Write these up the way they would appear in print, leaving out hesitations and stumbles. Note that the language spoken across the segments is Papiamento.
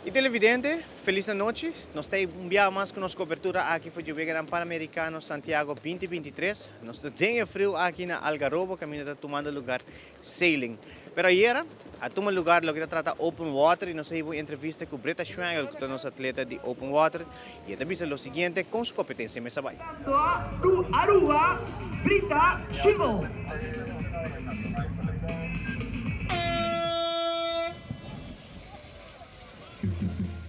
Y televidente, feliz anochi. Nos ta un biaha mas cu nos cobertura aki for di Weganan Panamericano Santiago 2023. Nos ta den e friu aki na Algarrobo caminda ta tumando lugar sailing. Pero ayera a tuma lugar loke ta trata open water y nos a hiba un entrevista cu Britta Schwengel cu ta nos atleta di open water y e ta bisa lo siguiente con su competencia mester bay. Aruba, Britta Schwengel.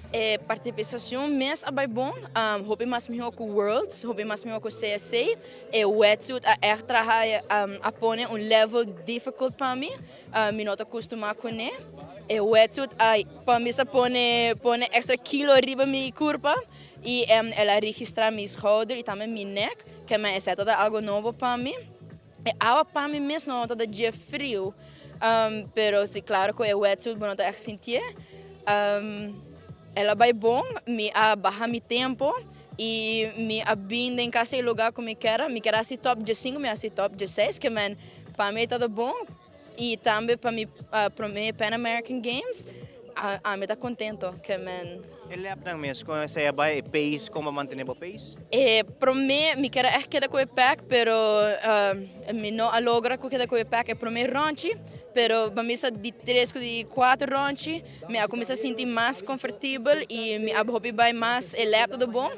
E participacion mes a bay bon, hopi mas miho cu Worlds, hopi mas miho cu CSC. E wetsuit a echt traha, a pone un level difficult pa mi, mi no ta custuma cune. E wetsuit a pa mi sa pone pone extra kilo riba mi curpa y el a registra mi schouder y tambe mi nek, ke men esey ta algo nobo pa mi. E awa pa mi mes no ta da dje friu, pero si claro cu e wetsuit bo no ta echt sintié. El a bay bon, mi a baha mi tempo y mi a bin den casi e lugar cu mi kier. Mi kier a haci top dje-sinku, mi a haci top dje-seis, ke men pa mi ta da bon y tambe pa mi prome Pan American Games, ami ta contento, ke men. E lapnan mes, kon esei a bai? E pace, kon bo a mantene bo pace? E prome, mi kier a echt keda ku e pack, pero mi no a logra ku keda ku e pack e prome ronchi, pero pa mi sa di tres ku di kuater ronchi, mi a kuminsa sinti mas comfortibel i mi a hopi bai mas e lap ta bon.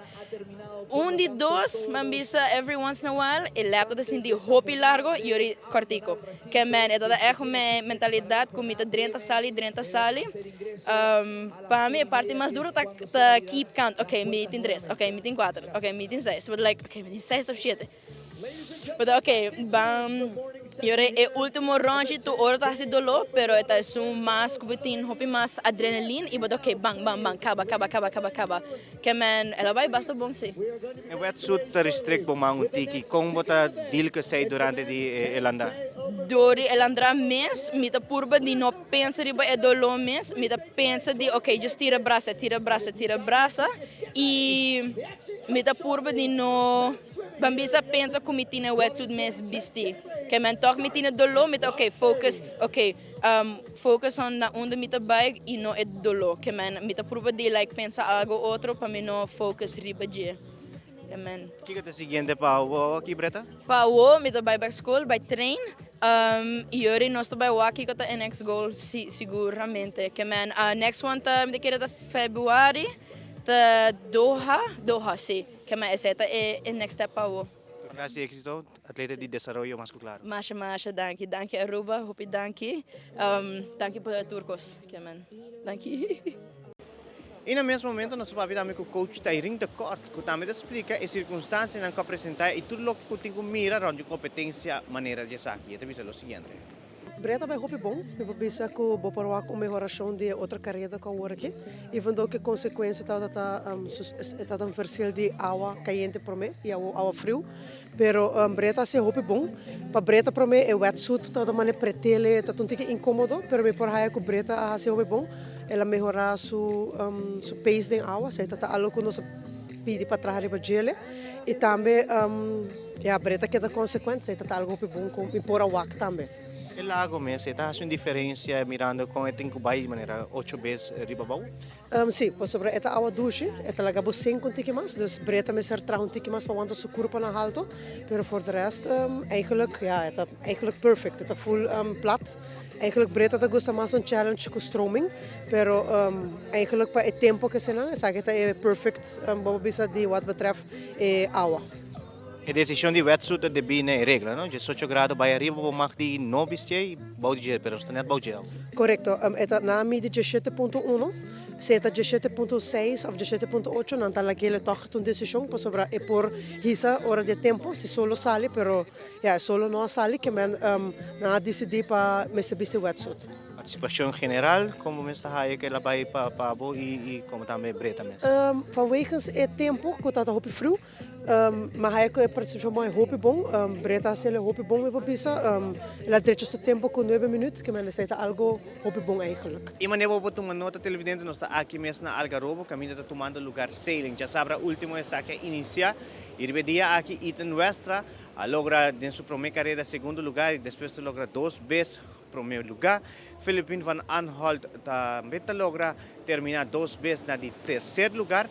Un di dos, mi a bisa every once in a while, e lap ta sinti hopi largo i ora kortiko. Ke men, e ta echt mi mentalidad ku mi ta drenta sali, drenta sali. Pa mi e parti mas duro ta ta keep count, ok mi tin tres, ok mi tin kuater, ok mi tin seis, but like ok mi tin seis of shete. But ok ban y ora e ultimo ronchi tur ora ta hasi dolo pero e ta esun mas ku bo tin hopi mas adrenaline y bo ta ok ban ban ban kaba kaba kaba kaba kaba ke men el a bai basta bon si. E wetsuit ta restrict bo man un tiki, kon bo ta deal ku esei durante di e landa? Dor di e landra mes mi ta purba di no pensa riba e doló mes, mi ta pensa di ok just tira brasa, tira brasa, tira brasa y mi ta purba di no ban bisa pensa ku mi tin e wetsuit mes bisti. Ke men tòg mi tin e doló, mi ta ok focus, ok focus on na unda mi ta bai y no e doló. Ke men mi ta purba di like pensa algo otro pa mi no focus riba dje. Amen. Kiko ta e siguiente pa awo aki, Bretta? Pa awo mi ta bai bek skol, bai train. Y yori nos ta bai wak kiko ta e next goal si, siguramente. Ke men, next one ta, mi ta kere ta februari, ta Doha, Doha, si. Ke men esei ta e e next step pa awo. Tur clase di exito, atleta di desaroyo mas ku klaro. Masha, masha danki. Danki Aruba, hopi danki. Danki pa tur kos. Ke men, danki. I na mes momento nos a papia tambe ku coach Tairin de Kort ku tambe ta splika e sirkunstansianan ku a presentá i tur loke ku tin ku mira rònt di kompetensia manera di esaki. E ta bisa lo siguiente. Brea ta bai hopi bon. Mi por bisa ku bo por wak un mehorashon di e otro kareda ku awor aki. Even though ku e konsekuensia tabata ta e tabata un versil di awa kayente promé i awo awa friu. Pero Brea ta hasi hopi bon. Pa Brea ta promé e wetsuit tabata mane pretele, ta un tiki inkomodo, pero mi por haya ku Brea ta a hasi hopi bon. El a mehorá su su pace den awa, esei ta ta algo ku nos a pidi pa traha riba djele. I tambe ya Brea ta keda konsekuente, esei ta ta algo hopi bon ku mi por a wak tambe. E lago mes e ta hasi un diferensia mirando kon e tin ku bai manera ocho bes riba bou? Sí, pasobra e ta awa dushi, e ta laga bo sink un tiki mas, dus Brea ta mester traha un tiki mas pa wanta su kurpa na halto, pero for de rest eigenlijk ja e ta eigenlijk perfect, e ta full plat. Eigenlijk Brea ta gusta mas un challenge ku stroming, pero eigenlijk pa e tempo ke eseinan esaki ta e perfect bo por bisa di wat betreft e awa. E desishon di wetsuit ta debí na e regla, no? Diesocho grado bai ariba bo mag di no bistié i bou di dje, pero nos ta nèt bou dje awe. Korekto. E ta na midi diesshete punto uno. Si e ta 17.6 òf 17.8 nan ta lag'é tòg ta un desishon pasobra e por hisa ora di e tempu si solo sali pero ya e solo no a sali ke men nan a disidí pa mester bisti wetsuit. Partisipashon general, komo mes ta haya ke la bai pa pa bo i komo tambe Breta mes? Vanwegens e tempu ku ta ta hopi friu Ma haya ku e participacion bon e hopi bon. Breta hasi el hopi bon mi por bisa. El a drecha su tempo ku nuebe minuut, ke men esei ta algo hopi bon eigenlijk. E manera bo por tuma nota televidente nos ta aki mes na Algarrobo kaminda ta tumando lugar sailing. Djasabra ultimo esaki a inicia y riba e dia aki Ethan Westra a logra den su prome careda segundo lugar y despues ta logra dos bes. prome lugar. Philippine van Anholt tambe ta logra termina dos bes na di tercer lugar.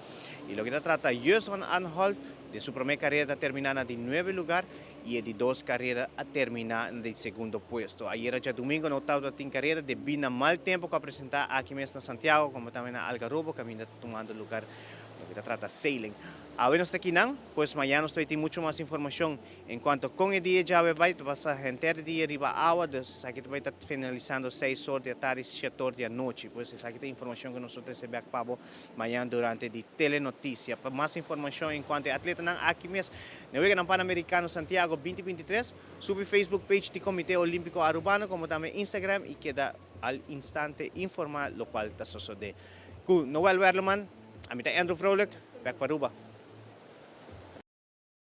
Y loke ta trata Just van Anholt, den su prome careda a termina na di nuebe lugar y e di dos careda a termina na di segundo puesto. Ayera diadomingo no tabata tin careda debi na mal tempo cu a presenta aki mes na Santiago como tambe na Algarrobo caminda tumando lugar loke ta trata sailing. Awe nos ta akinan, pues mañana nos ta bay tin mucho mas informacion en cuanto con e dia djawe bay, ta pasa henter dia riba awa, dus esaki ta bay ta finalisando seis or di atardi, siete or di anochi. Pues esaki ta informacion cu nos lo trece bek pa bo mañana durante di Telenoticia. Pa mas informacion en cuanto e atletanan aki mes na Weganan Panamericano Santiago 2023, subi Facebook page di Comite Olimpico Arubano como tambe Instagram y keda al instante informa locual ta sosode. Cu Noel Werleman, ami ta Andrew Vrolijk, bek pa Aruba.